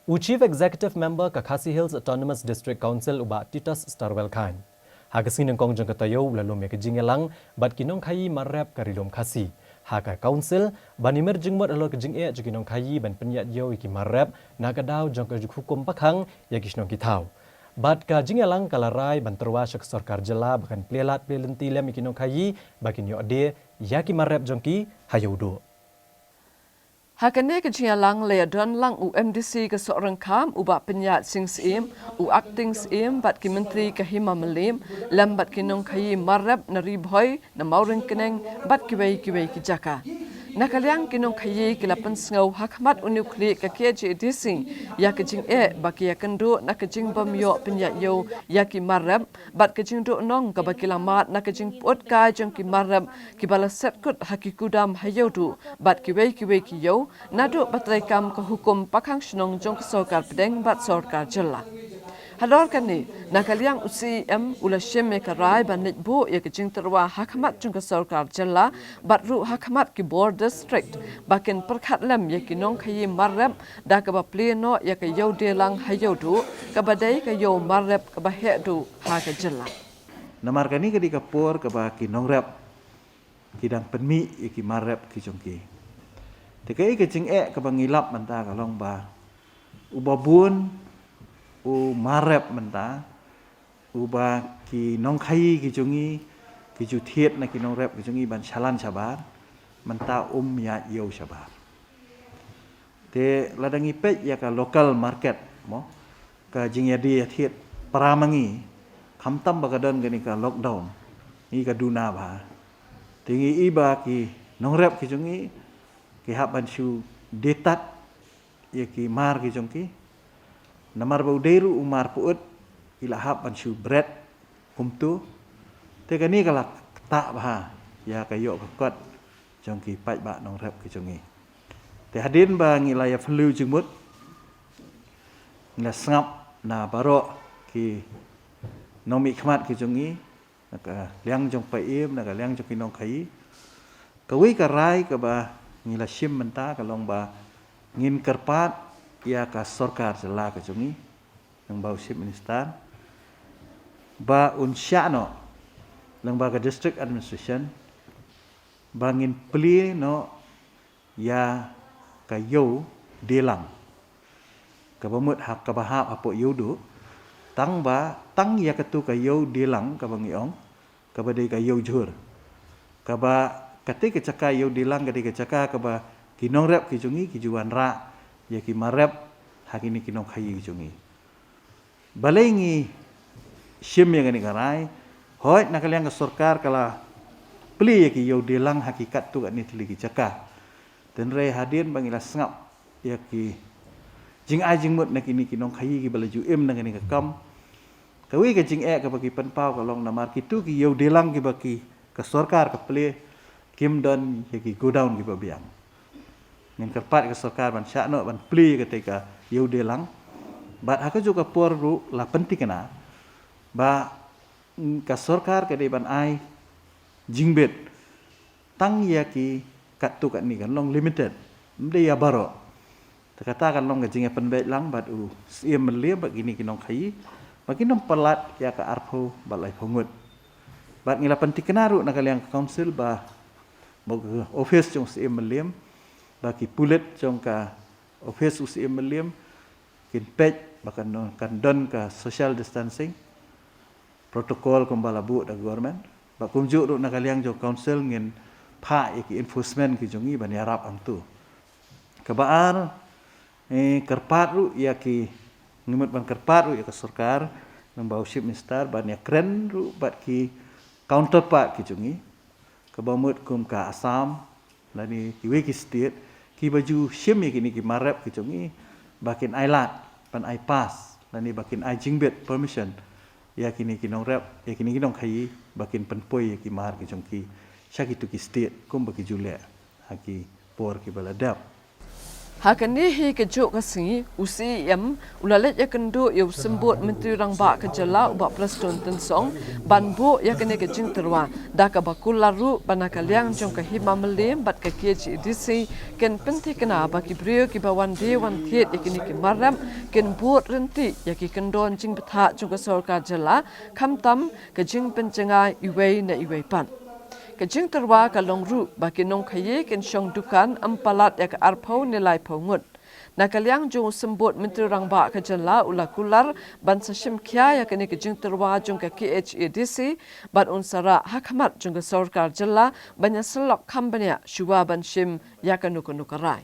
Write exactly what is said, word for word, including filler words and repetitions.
U Chief Executive Member ka Khasi Hills Autonomous District Council u Bah Titus Starwell Chyne, ha ka sngi nyngkong jong ka taïew u la lum ïa ka jingïalang bad ki nongkhaïi mar rep ka Ri Lum Khasi. Ha ka Council, ban ïamir jingmut halor ka jingeh jong ki nongkhaïi ban pynïaid ïew ïa ki mar rep, na ka daw jong ka hukum pakhang ïa ki shnong ki thaw. Bad ka jingïalang ka la rai ban tyrwa sha ka sorkar jylla ba kan plie lad plie lynti lem ïa ki nongkhaïi ba kin ïoh die ïa ki mar rep jong ki ha ïew duh. Ha kane ka jingïalang la ïadon lang u M D C ka Sohryngkham, u Bah Pynïaid Sing Syiem, u Acting Syiem, bad ki Myntri ka Hima Mylliem, lem bad ki nongkhaïi mar rep na Ri Bhoi, na Mawryngkneng, bad kiwei kiwei ki jaka. Na ka liang ki nongkhaïi ki la pynsngew ha khmat une u khlieh ka K H A D C ïa ka jingeh ba ki ïakynduh na ka jingbym ïoh pynïaid ïew ïa ki mar rep, bad ka jingduhnong kaba ki la mad na ka jingpyut kai jong ki mar rep kiba la set kut ha ki kudam ha ïew duh bad kiwei kiwei ki ïew, naduh ba treikam ka hukum pakhang shnong jong ka sorkar pdeng bad sorkar jylla. Halor kane, na ka liang u C E M u la shim ïa ka rai ban leit buh ïa ka jingtyrwa ha khmat jong ka sorkar jylla bad ruh ha khmat ki bor district ba kin pyrkhat lem ïa ki nongkhaïi mar rep da kaba plie noh ïa ka ïew dielang ha ïew duh, kaba dei ka ïew mar rep kaba heh duh ha ka jylla. Namar kane ka dei ka por kaba ki nongrep ki dang pynmih ïa ki mar rep ki jong ki. Te kaei ka jingeh kaba ngi lap mynta ka long ba uba bun u mar rep mynta, uba ki nongkhaïi ki jong ngi ki ju thied na ki nongrep ki jong ngi ban shalan shabar, mynta um ïaid ïew shabar. Te lada ngi peit ïa ka local market mo, ka jingïadie ïathied para ma ngi, khamtam ba ka don kane ka lockdown, ngi ka duna bha. Te ngi i ba ki nongrep ki jong ngi ki hap ban shu die tad ïa ki mar ki jong ki. Namar ba u dei ruh u mar pyut, ki la hap ban shu bret kumto. Te kane ka la ktah bha ïa ka ïoh ka kot jong ki paidbah nongrep ki jong ngi. Te hadien ba ngi la ïa phylliew jingmut, ngi la sngap na baroh ki nongmihkhmat ki jong ngi, na ka liang jong paiem, na ka liang jong ki nongkhaïi. Kawei ka rai kaba ngi la shim mynta ka long ba ngin kyrpad ïa ka sorkar jylla ka jong ngi, lyngba u Chief Minister, ba un shah noh lyngba ka district administration ba ngin plie noh ïa ka ïew dielang kaba mut ha kaba hap hapoh ïew duh, tang ba tang ïa katu ka ïew dielang kaba ngi ong, kaba dei ka ïew jhur, kaba kata ka jaka ïew dielang ka dei ka jaka kaba ki nongrep ki jong ngi ki ju wanrah ïa ki mar rep ha kine ki nongkhaïi ki jong ngi. Balei ngi shim ïa kane ka rai? Hooid, na ka liang ka sorkar ka la plie ïa ki ïew dielang ha ki katto katne tylli ki jaka. Hynrei hadien ba ngi la sngap ïa ki jingai jingmut na kine ki nongkhaïi kiba la ju im na kane ka kam, kawei ka jingeh kaba ki pynpaw ka long namar kitu ki ïew dielang kiba ki, ka sorkar ka plie, kim don ïa ki godown kiba biang. Ngin kyrpad ka sorkar ban shah noh ban plie ïa kata ka ïew dielang. Bad ha kajuh ka por ruh la pynthikna ba, mm, ka sorkar ka dei ban ai jingbit tang ïa ki katto katne, kan long limited, ym dei ïa baroh. Te kata kan long ka jingïapynbeit lang bad u Syiem Mylliem bad kine ki nongkhaïi ba kin ym palat ïa ka arphew bad laiphew ngut. Bad ngi la pynthikna ruh na ka liang ka council ba, ba ka office jong u Syiem Mylliem, ba ki pulit jong ka office u Syiem Mylliem kin peit ba kan, kan don ka social distancing protocol kumba la buh da government. Bad kumjuh ruh na ka liang jong council ngin phah ïa ki enforcement ki jong ngi ban ïarap hangto. Kaba ar, eh, kyrpad ruh ïa ki, ngi mut ban kyrpad ruh ïa ka sorkar, lyngba u Chief Minister, ban ïakren ruh bad ki counterpart ki jong ngi, kaba mut kum ka Assam lane kiwei ki state kiba ju shim ïa kine ki mar rep ki jong ngi, ba kin ai lad ban ai pass lane ba kin ai jingbit, permission, ïa kine ki nongrep, ïa kine ki nongkhaïi ba kin pynpoi ïa ki mar ki jong ki sha kitu ki state kumba ki ju leh ha ki por kiba la dep. Ha kane hi kajuh ka sngi, u CEM u la leit ïakynduh ïa u Symbud Myntri Rangbah ka jylla, u Bah Prestone Tynsong, ban buh ïa kane ka jingtyrwa da kaba kular ruh ba na ka liang jong ka Hima Mylliem bad ka KHADC kin pynthikna ba ki briew kiba wan die wan thied ïa kine ki mar rep kin bud ryntih ïa ki kyndon jingbthah jong ka sorkar jylla, khamtam ka jingpynjngai iwei na iwei pat. Ka jingtyrwa ka long ruh ba ki nongkhaïi kin shong dukan ym palat ïa ka arphew ne laiphew ngut. Na ka liang jong u Symbud Myntri Rangbah ka jylla, u la kular ban sa shim khia ïa kane ka jingtyrwa jong ka KHADC bad un sa rah ha khmat jong ka sorkar jylla ban ïasyllok kham bniah shuwa ban shim ïa kano kano ka rai.